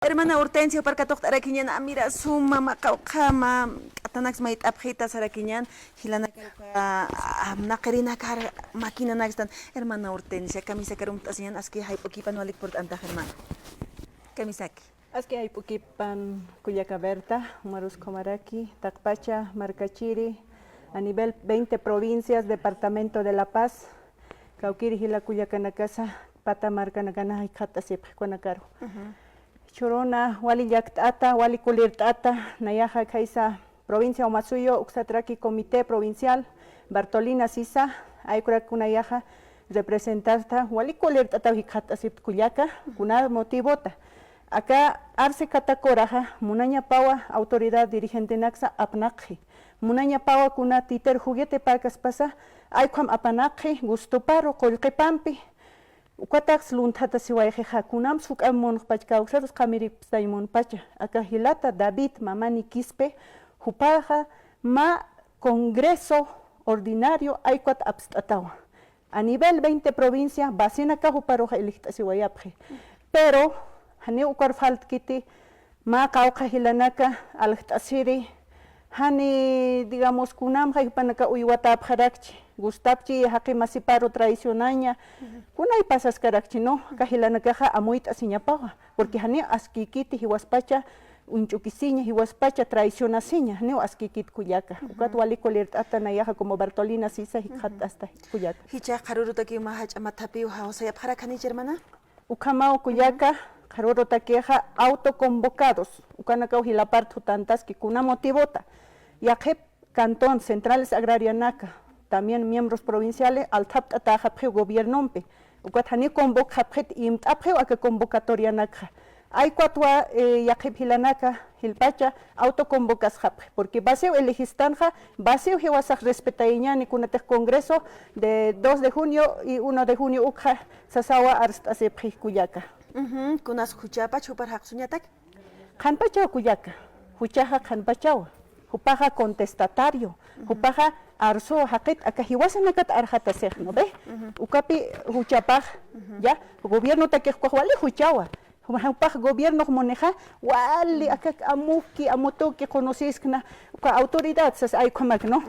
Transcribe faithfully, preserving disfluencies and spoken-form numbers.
Hermana Hortensia, jupar katuqt'arakiñän, a, mira, suma mä qawqha mä k'atanaks mayt'apxita sarakiñän, jilanaka uka, a, naqirinakar maquinanakstan. Hermana Hortensia, kamisakar umt'asiñän, aski jayp'ukipan walik purt'antax, hermana. Kamisaki. Aski jayp'ukipan kullaka Berta, umarus ukhamaraki, taqpacha markachiri, a nivel veinte provincias, departamento de La Paz, kawkiri jila kullakanakasa, pata markanakana jikxatt'asipxi ukanakaru. Jichhüruna wali llakt'ata, wali kulirt'ata, nayaxa khaysa provincia Omasuyuq, uksatraki Comité Provincial, Bartolina Sisa, aykurak kunayaxa representasta, wali kulirt'ataw jikxatt'asipxi kullaka, kuna motivota. Aka arse katakuruxa, munañapawa autoridad dirigentenaksa apnaqxi. Munañapawa kuna titer juguete parkaspasa, aykham apanaqxi, gustuparu, qullqipampi, Ukatax lunthatasiwayxixa, kunams juk'amp munxpach kawksarus qamiripstañ munpacha. Aka jilata David Mamani Quispe, jupaxa mä congreso ordinario aykwat apst'atawa. A nivel veinte provincia, basenaka juparux elegt'asiwayapxi. Pero, janiw ukar faltkiti, Mä qawqha jilanaka aljt'asiri, jani, digamos, kunamxa jupanaka uywatäpxarakchi, gustapchi jaqi masiparu traicionaña, kunay pasaskarakchi, ¿no? Aka jilanakaxa amuyt'asiñapawa, porque janiw askïkiti jiwaspacha uñch'ukisiña, jiwaspacha traicionasiña, janiw askïkiti kullaka. Ukat wali kulirt'ata nayaxa como Bartolina Sisa jikxatt'asta kullaka. Jichhax qharürutakiw mä jach'a mathapiw jawsayapxarakxanich, hermana. Ukhamaw kullaka, qharürutakixa autoconvocados, ukanakaw jilapart jutantaski, kuna motivota. Yaqhip cantón, centrales agrarianaka, también miembros provinciales, althapt'atäxapxiw gobiernompi. Ukat janiw convocxapxit, imt'apxiw aka convocatorianakxa. Aykwatwa, eh, yaqhip jilanaka, jilpacha, autoconvocasxapxi, porque basiw elegistanxa, basiw jiwasax respetayañäni kunatix congreso de dos de junio y uno de junio ukxa, sasawa arst'asipxi kullaka. Ujú, kunas juchapach jupar jaqsuñatak? Qhanpachaw kullaka, juchaxa qhanpachawa, jupaxa contestatario, jupaxa arsuwa jaqit aka jiwasanakat arxatasix, ¿no ve? Ukapi juchapax, ya, gobiernotakix ukax wali juchawa, jupax gobiernox munixa, wali akak amuki, amutuki, conocisna, uka autoridad sas ay ukhamak, ¿no?